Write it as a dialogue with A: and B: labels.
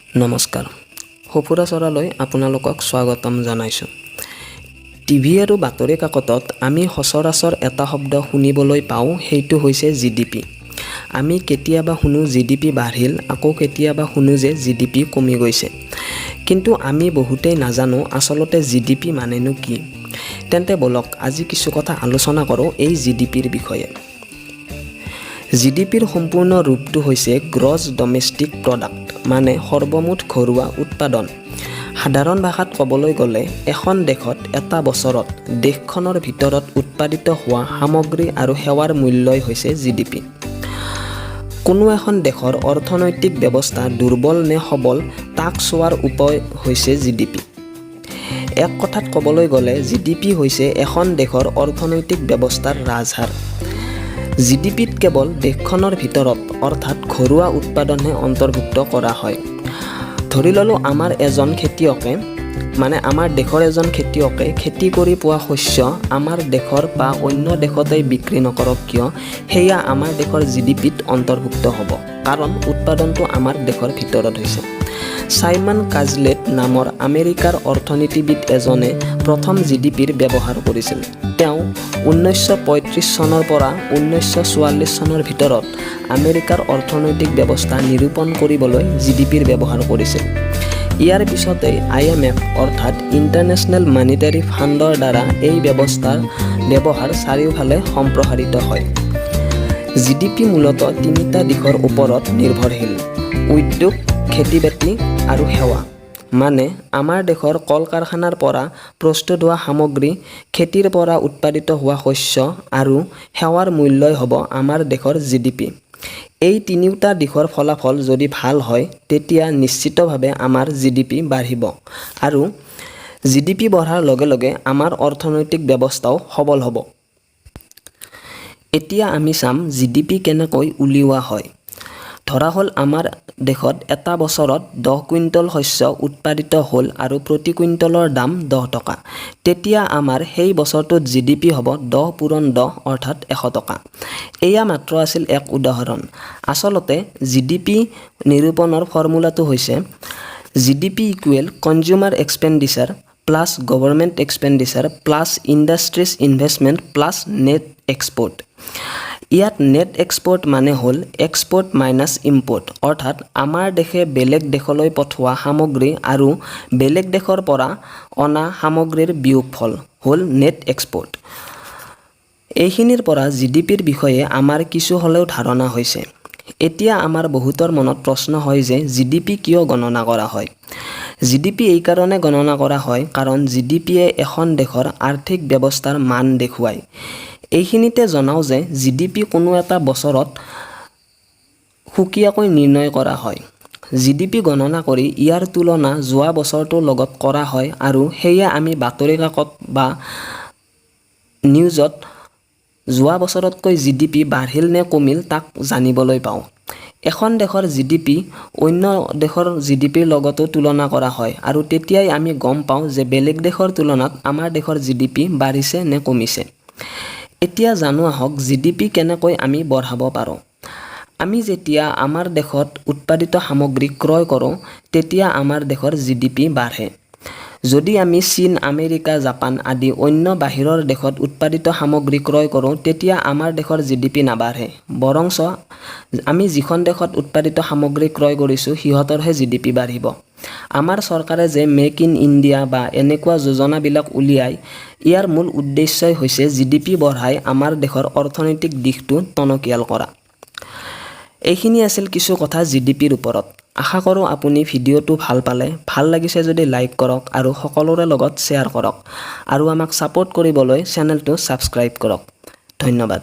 A: নমস্কাৰ, সঁফুৰা চৰালৈ আপোনালোকক স্বাগতম জনাইছোঁ। টিভি আৰু বাতৰি কাকতত আমি সচৰাচৰ এটা শব্দ শুনিবলৈ পাওঁ, সেইটো হৈছে জিডিপি। আমি কেতিয়াবা শুনো জিডিপি বাঢ়িল, আকৌ কেতিয়াবা শুনো যে জিডিপি কমি গৈছে। কিন্তু আমি বহুতেই নাজানো আচলতে জিডিপি মানেনো কি। তেন্তে ব'লক, আজি কিছু কথা আলোচনা কৰোঁ এই জিডিপিৰ বিষয়ে। জিডিপিৰ সম্পূৰ্ণ ৰূপটো হৈছে গ্ৰছ ডমেষ্টিক প্ৰডাক্ট, মানে সৰ্বমুঠ ঘৰুৱা উৎপাদন। সাধাৰণ ভাষাত ক'বলৈ গ'লে এখন দেশত এটা বছৰত দেশখনৰ ভিতৰত উৎপাদিত হোৱা সামগ্ৰী আৰু সেৱাৰ মূল্যই হৈছে জিডিপি। কোনো এখন দেশৰ অৰ্থনৈতিক ব্যৱস্থা দুৰ্বল নে সবল, তাক চোৱাৰ উপায় হৈছে জিডিপি। এক কথাত ক'বলৈ গ'লে জিডিপি হৈছে এখন দেশৰ অৰ্থনৈতিক ব্যৱস্থাৰ ৰাজহাড়। জিডিপিত কেৱল দেশখনৰ ভিতৰত, অৰ্থাৎ ঘৰুৱা উৎপাদনহে অন্তৰ্ভুক্ত কৰা হয়। ধৰি ল'লোঁ আমাৰ এজন খেতিয়কে, মানে আমাৰ দেশৰ এজন খেতিয়কে খেতি কৰি পোৱা শস্য আমাৰ দেশৰ বা অন্য দেশতেই বিক্ৰী নকৰক কিয়, সেয়া আমাৰ দেশৰ জিডিপিত অন্তৰ্ভুক্ত হ'ব, কাৰণ উৎপাদনটো আমাৰ দেশৰ ভিতৰত হৈছে। চাইমন কাজলেট নামৰ আমেৰিকাৰ অৰ্থনীতিবিদ এজনে প্ৰথম জিডিপিৰ ব্যৱহাৰ কৰিছিল। তেওঁ 1935 চনৰ পৰা 1944 চনৰ ভিতৰত আমেৰিকাৰ অৰ্থনৈতিক ব্যৱস্থা নিৰূপণ কৰিবলৈ জিডিপিৰ ব্যৱহাৰ কৰিছিল। ইয়াৰ পিছতেই আইএমএফ, অৰ্থাৎ ইণ্টাৰনেশ্যনেল মানিটাৰী ফাণ্ডৰ দ্বাৰা এই ব্যৱস্থাৰ ব্যৱহাৰ চাৰিওফালে সম্প্ৰসাৰিত হয়। জিডিপি মূলতঃ তিনিটা দিশৰ ওপৰত নিৰ্ভৰশীল: উদ্যোগ, খেতি বাতি আৰু সেৱা। মানে আমাৰ দেশৰ কল কাৰখানাৰ পৰা প্ৰস্তুত হোৱা সামগ্ৰী, খেতিৰ পৰা উৎপাদিত হোৱা শস্য আৰু সেৱাৰ মূল্যই হ'ব আমাৰ দেশৰ জিডিপি। এই তিনিওটা দিশৰ ফলাফল যদি ভাল হয়, তেতিয়া নিশ্চিতভাৱে আমাৰ জিডিপি বাঢ়িব আৰু জিডিপি বঢ়াৰ লগে লগে আমাৰ অৰ্থনৈতিক ব্যৱস্থাও সবল হ'ব। এতিয়া আমি চাম জিডিপি কেনেকৈ উলিওৱা হয়। ধৰা হ'ল আমাৰ দেশত এটা বছৰত 10 কুইণ্টল শস্য উৎপাদিত হ'ল আৰু প্ৰতি কুইণ্টলৰ দাম 10 টকা। তেতিয়া আমাৰ সেই বছৰটোত জিডিপি হ'ব 10 পূৰণ 10, অৰ্থাৎ 100 টকা। এয়া মাত্ৰ আছিল এক উদাহৰণ। আচলতে জিডিপি নিৰূপণৰ ফৰ্মুলাটো হৈছে GDP equal consumer expenditure plus government expenditure plus industries investment plus net export। ইয়াত নেট এক্সপৰ্ট মানে হ'ল এক্সপৰ্ট মাইনাছ ইম্পৰ্ট, অৰ্থাৎ আমাৰ দেশে বেলেগ দেশলৈ পঠোৱা সামগ্ৰী আৰু বেলেগ দেশৰ পৰা অনা সামগ্ৰীৰ বিয়োগফল হ'ল নেট এক্সপৰ্ট। এইখিনিৰ পৰা জিডিপিৰ বিষয়ে আমাৰ কিছু হ'লেও ধাৰণা হৈছে। এতিয়া আমাৰ বহুতৰ মনত প্ৰশ্ন হয় যে জিডিপি কিয় গণনা কৰা হয়? জিডিপি এইকাৰণে গণনা কৰা হয়, কাৰণ জিডিপিয়ে এখন দেশৰ আৰ্থিক ব্যৱস্থাৰ মান দেখুৱায়। এইখিনিতে জনাওঁ যে জিডিপি কোনো এটা বছৰত সুকীয়াকৈ নিৰ্ণয় কৰা হয়। জিডিপি গণনা কৰি ইয়াৰ তুলনা যোৱা বছৰটোৰ লগত কৰা হয় আৰু সেয়ে আমি বাতৰি কাকত বা নিউজত যোৱা বছৰতকৈ জিডিপি বাঢ়িল নে কমিল, তাক জানিবলৈ পাওঁ। এখন দেশৰ জিডিপি অন্য দেশৰ জিডিপিৰ লগতো তুলনা কৰা হয় আৰু তেতিয়াই আমি গম পাওঁ যে বেলেগ দেশৰ তুলনাত আমাৰ দেশৰ জিডিপি বাঢ়িছে নে কমিছে। এতিয়া জানো আহক জিডিপি কেনেকৈ আমি বঢ়াব পাৰোঁ। আমি যেতিয়া আমাৰ দেশত উৎপাদিত সামগ্ৰী ক্ৰয় কৰোঁ, তেতিয়া আমাৰ দেশৰ জিডিপি বাঢ়ে। যদি আমি চীন, আমেৰিকা, জাপান আদি অন্য বাহিৰৰ দেশত উৎপাদিত সামগ্ৰী ক্ৰয় কৰোঁ, তেতিয়া আমাৰ দেশৰ জিডিপি নাবাঢ়ে, বৰঞ্চ আমি যিখন দেশত উৎপাদিত সামগ্ৰী ক্ৰয় কৰিছোঁ, সিহঁতৰহে জিডিপি বাঢ়িব। আমাৰ চৰকাৰে যে মেক ইন ইণ্ডিয়া বা এনেকুৱা যোজনাবিলাক উলিয়াই, ইয়াৰ মূল উদ্দেশ্যই হৈছে জিডিপি বঢ়াই আমাৰ দেশৰ অৰ্থনৈতিক দিশটো টনকিয়াল কৰা। এইখিনি আছিল কিছু কথা জিডিপিৰ ওপৰত। আশা কৰোঁ আপুনি ভিডিঅ'টো ভাল পালে। ভাল লাগিছে যদি লাইক কৰক আৰু সকলোৰে লগত শ্বেয়াৰ কৰক আৰু আমাক ছাপোৰ্ট কৰিবলৈ চেনেলটো ছাবস্ক্ৰাইব কৰক। ধন্যবাদ।